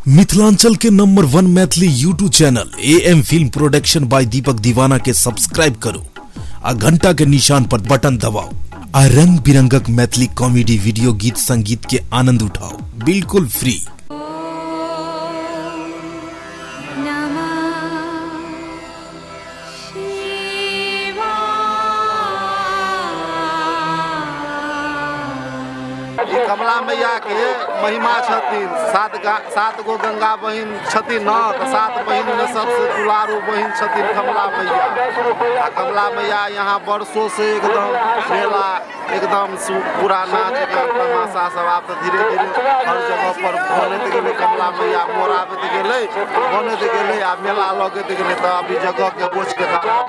मिथिलांचल के number 1 Maithili YouTube channel A M film production by Deepak Deewana के subscribe करू आ घंटा के निशान पर बटन दबाओ आ रंग बिरंगक मैथिली कॉमेडी वीडियो गीत संगीत के आनंद उठाओ बिल्कुल फ्री। ई कमला मैया के महिमा छथिन। सात गो गंगा बहिन छथिन न, तऽ 7 बहिन में सबसे दुलारू बहिन छथिन कमला मैया। आ कमला मैया यहाँ वर्षों से एकदम मेला एकदम पूरा नाच गान तमाशा सब आब तऽ धीरे धीरे हर जगह पर बनैत गेलै। कमला मैया मोराबैत गेलै, बनैत गेलै आ मेला लगैत गेलै। तऽ अभी जगह के बोझ के कारण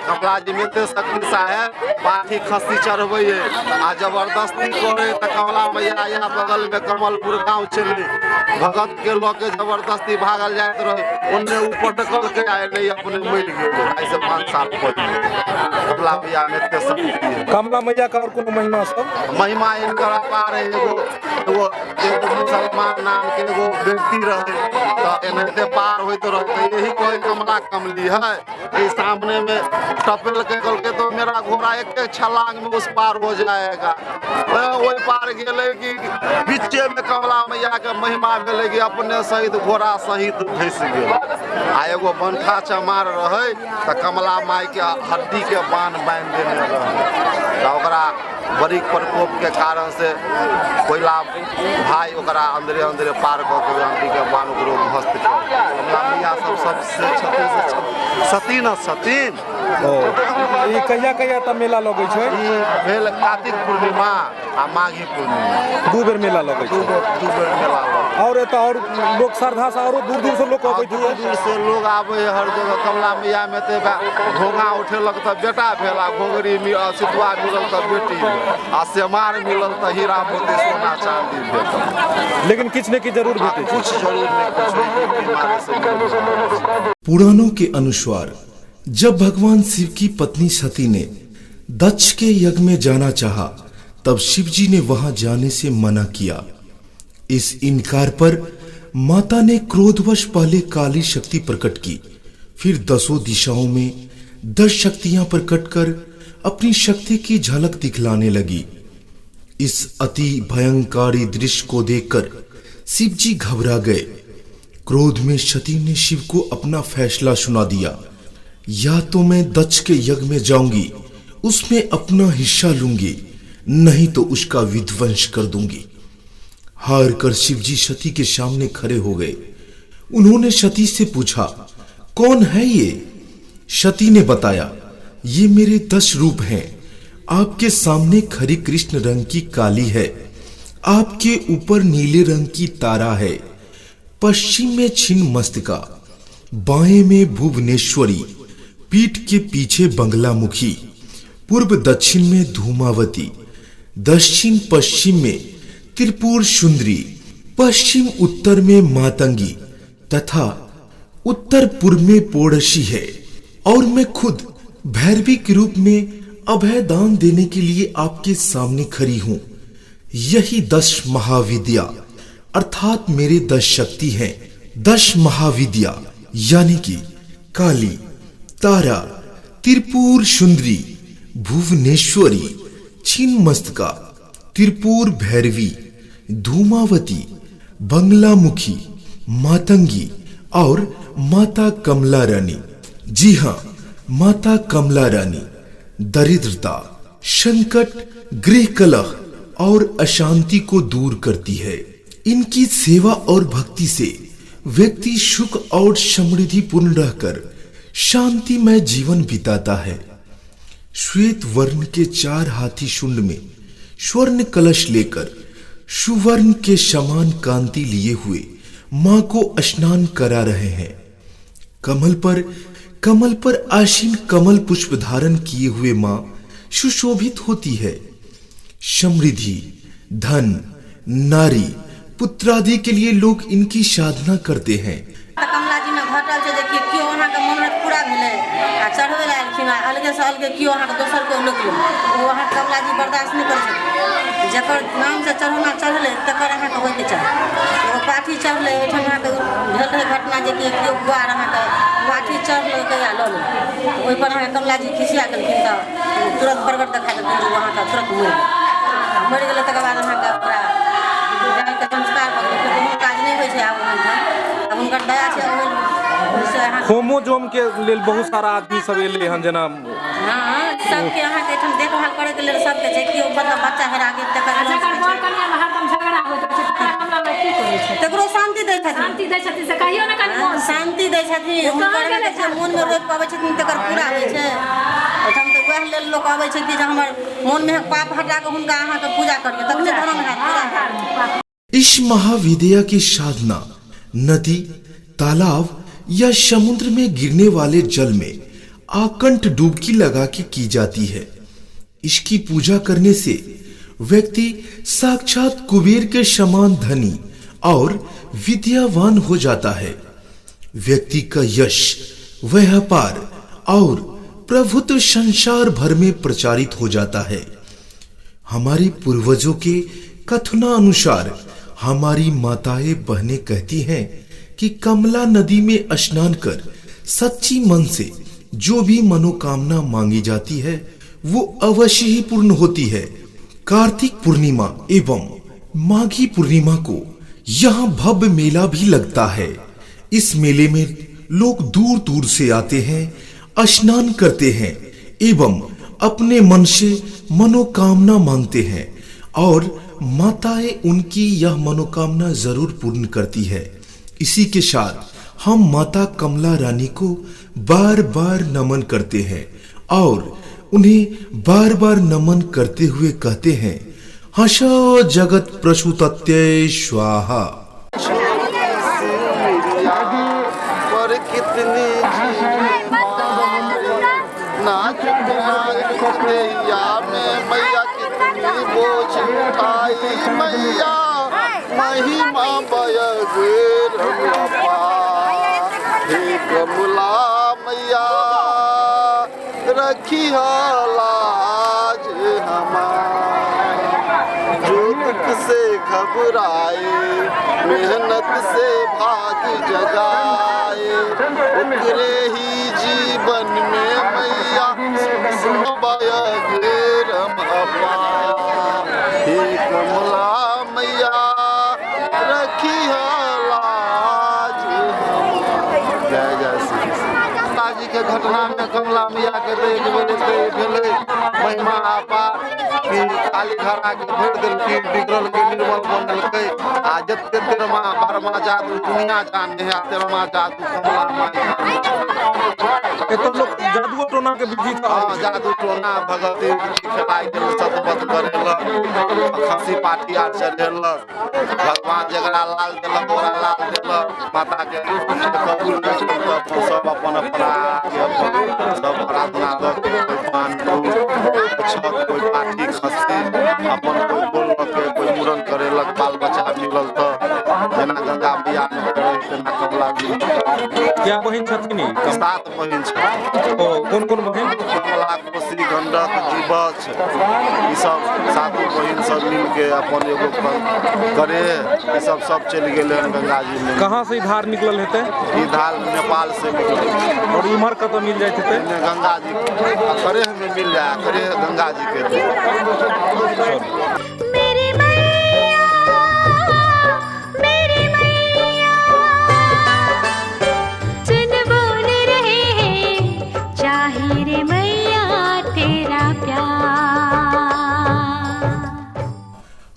कमला जी में एते शक्ति साहेब पाठी खस्सी चढ़बै आ जबरदस्ती करे तऽ कमला मैया यहाँ बगल में कमलपुर गाँव छलै, भगत के लऽ के जबरदस्ती भागल जाइत रहे, ओन्ने उ पटकल के आ एने अपने मरि गेलै। आइ से 5 साल पहिले कमला मैया में एते शक्ति है। कमला मैया के और कोनो महिमा सब? महिमा इनकर अपार है। एगो एगो मुसलमान नाम के एगो व्यक्ति रहे तऽ एनाहिते पार होइत रहते, यही कोई कमला कमली है, ई सामने में टपेल के कहलकै तो मेरा घोड़ा एक एक छलांग में उस पार हो जाएगा। ओहि पार गेलै कि बीचे में कमला मैया के महिमा भेलै कि अपने सहित घोड़ा सहित धसि गेल। आ एगो बंठा चमार रहै तऽ कमला माय के हड्डी के बान्ह बान्हि देने रहै, तऽ ओकरा बड़ी प्रकोप के कारण से कोयला भाई ओकरा अंदरे अंदरे पार कऽ के हड्डी के बान्ह ओकरो ध्वस्त केलकै। कमला मैया सब सबसे छथिन से सती न सतीन। ओ, ई कहिया कहिया तऽ मेला लगै छै? ई भेल कार्तिक पूर्णिमा आ माघी पूर्णिमा, 2 बेर मेला लगै छै। दू बेर मेला लगै छै। और एतऽ और लोक श्रद्धा से औरो दूर दूर से लोक अबै दूर दूर से लोग आबै है हर जगह। कमला मैया में तऽ घोंघा उठेलक तऽ बेटा भेल, आ घोंघरी सितुआ मिलल तऽ बेटी भेल, आ सेमार मिलल तऽ हीरा मोती सोना चांदी भेटल। लेकिन किछु ने किछु जरूर भेटै छै। किछु जरूर नहि किछु होइ छै, बीमारी से मिलल। पुराणों के अनुसार जब भगवान शिव की पत्नी सती ने दक्ष के यज्ञ में जाना चाहा, तब शिवजी ने वहां जाने से मना किया। इस इनकार पर माता ने क्रोधवश पहले काली शक्ति प्रकट की, फिर 10 दिशाओं में 10 शक्तियां प्रकट कर अपनी शक्ति की झलक दिखलाने लगी। इस अति भयंकारी दृश्य को देखकर शिवजी घबरा गए। क्रोध में सती ने शिव को अपना फैसला सुना दिया, या तो मैं दक्ष के यज्ञ में जाऊंगी, उसमें अपना हिस्सा लूंगी, नहीं तो उसका विध्वंस कर दूंगी। हार कर शिवजी सती के सामने खड़े हो गए। उन्होंने सती से पूछा, कौन है ये? सती ने बताया, ये मेरे 10 रूप हैं। आपके सामने खड़ी कृष्ण रंग की काली है, आपके ऊपर नीले रंग की तारा है, पश्चिम में छिन्न मस्तिका, बाएं में भुवनेश्वरी, पीठ के पीछे बंगलामुखी, पूर्व दक्षिण में धूमावती, दक्षिण पश्चिम में त्रिपुर सुंदरी, पश्चिम उत्तर में मातंगी तथा उत्तर पूर्व में पोड़सी है, और मैं खुद भैरवी के रूप में अभय दान देने के लिए आपके सामने खड़ी हूं। यही 10 महाविद्या अर्थात मेरे 10 शक्ति हैं। 10 महाविद्या यानी कि काली, तारा, त्रिपुर सुंदरी, भुवनेश्वरी, छिन्नमस्तिका, त्रिपुर भैरवी, धूमावती, बंगलामुखी, मातंगी और माता कमला रानी। जी हाँ, माता कमला रानी दरिद्रता, संकट, गृह कलह और अशांति को दूर करती है। इनकी सेवा और भक्ति से व्यक्ति सुख और समृद्धि पूर्ण रहकर शांतिमय जीवन बिताता है। श्वेत वर्ण के 4 हाथी शुंड में स्वर्ण कलश लेकर सुवर्ण के समान कांति लिए हुए मां को स्नान करा रहे हैं। कमल पर आसीन कमल पुष्प धारण किए हुए मां सुशोभित होती है। समृद्धि, धन, नारी, पुत्रादि के लिए लोग इनकी साधना करते हैं। तऽ कमला जी में घटल छै जे कि केओ अहाँके मनोरथ पूरा भेलै आ चढ़बै लए एलखिन आ अलगे से अलगे केओ अहाँके दोसर केओ लोकलै, ओ अहाँके कमला जी बर्दाश्त नहि करै छथिन। जकर नामसँ चढ़ौना चढ़लै तकर अहाँके होइके चाही। एगो पाठी चढ़लै। ओहिठाम अहाँके भेल रहै घटना जे कि केओ गुआर अहाँके लाठी चढ़लै कहिया लऽ लेलकै। ओहिपर अहाँके कमलाजी खिसिया गेलखिन तऽ तुरन्त प्रगट देखा देलखिन जे ओ अहाँके तुरन्त मरि गेल। मरि गेलै तकर बाद अहाँके ओकरा गायके संस्कार भऽ गेलै। फेर कोनो काज नहि होइ छै आब ओहिठाम, आब हुनकर दया छै ओहिसँ अहाँके। होमो जोम के लेल बहुत सारा आदमी सब एलै हन जेना। हँ, सबके अहाँके एहिठाम देखभाल करैके लेल सबके छै। केओ मतलब बच्चा हेरा गेल तकर आ जकर बर कनिया मे हरदम झगड़ा होइत रहै छै तकरा कमला माय की करै छथिन? तकरो शान्ति दै छथिन। शान्ति दै छथिन से कहियो ने कनि मोन से। शान्ति दै छथिन। कहाँ हुनकर गेलै? जे मोनमे रोपि अबै छथिन तकर पूरा होइ छै। ओहिठाम तऽ वएह लेल लोक अबै छै कि जे हमर मोनमे पाप हटा कऽ हुनका अहाँके पूजा करियौ तखने धर्म हैत पूरा हैत। इस महाविद्या की साधना नदी, तालाब या समुद्र में गिरने वाले जल में आकंठ डुबकी लगा के की जाती है। इसकी पूजा करने से व्यक्ति साक्षात कुबेर के समान धनी और विद्यावान हो जाता है। व्यक्ति का यश, व्यापार और प्रभुत्व संसार भर में प्रचारित हो जाता है। हमारे पूर्वजों के कथना अनुसार हमारी माताएं बहनें कहती हैं कि कमला नदी में स्नान कर सच्ची मन से जो भी मनोकामना मांगी जाती है वो अवश्य ही पूर्ण होती है। कार्तिक पूर्णिमा एवं माघी पूर्णिमा को यहाँ भव्य मेला भी लगता है। इस मेले में लोग दूर दूर से आते हैं, स्नान करते हैं एवं अपने मन से मनोकामना मांगते हैं और माताएं उनकी यह मनोकामना जरूर पूर्ण करती है। इसी के साथ हम माता कमला रानी को बार बार नमन करते हैं और उन्हें बार बार नमन करते हुए कहते हैं, हर्षो जगत प्रसूतत्यै स्वाहा। पर कितनी ना मैया में मैया कितनी बोझ उठाई मैया, महिमा बयगेर हे कमला मैया रखी लाज हमार। जो दुख से घबराए, मेहनत से भाग जगाए, उतरे ही जीवन में मैया हे कमला मैया रखी लाज। जय जय श्री माता जी के घटना में कमला मैया के तऽ एक बेर भेलै महिमा अपार कि खाली घड़ा के भरि देलखिन, बिगड़ल के निर्मल बनेलकै। आ जते तेरमा बारमा जादू दुनिया जाने है, तेरमा जादू कमला माई। एतऽ लोक जादुओ टोना के विधि। हँ, जादू टोना भगवती खेलाइ गेल, सतबत करेलक, खस्सी पाठी आर चढ़ेलक। भगवान जकरा लाल देलक ओकरा लाल देलक। माता के कबूल होइ छै तऽ सब अपन अपन अपन सब आराधना दऽ के कोइ पान छत, कोइ पाठी खस्सी, अपन कोइ बोललक, कोइ मूड़न करेलक, बाल बच्चा मिलल तऽ जेना गंगा मैयामे करै तेना कमला जी। क्या बहिन छथिन ई? 7 बहिन छै। ओ कोन कोन बहिन? कमला, कोसी, गंडक, जीवछ, ई सब सातो बहिन सब मिलके अपन एगो करे। ई सब सब चलि गेलै हन गंगा जी मे। कहाँ से ई धार निकलल हेतै? ई धार नेपाल से निकलल। और इम्हर कतऽ मिल जाइत हेतै? एने गंगा जी करेह में मिल जाए, करेह गंगा जी के। मेरी मैया, मेरी मैया, सुन बोल रहे हैं, चाहे रे मैया तेरा प्यार।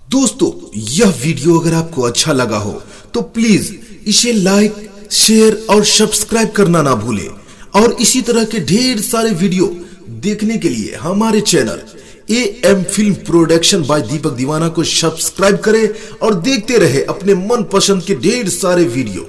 दोस्तों, यह वीडियो अगर आपको अच्छा लगा हो तो प्लीज इसे लाइक, शेयर और सब्सक्राइब करना ना भूलें और इसी तरह के ढेर सारे वीडियो देखने के लिए हमारे channel A M film production by Deepak Deewana को सब्सक्राइब करें और देखते रहे अपने मन पसंद के ढेर सारे वीडियो।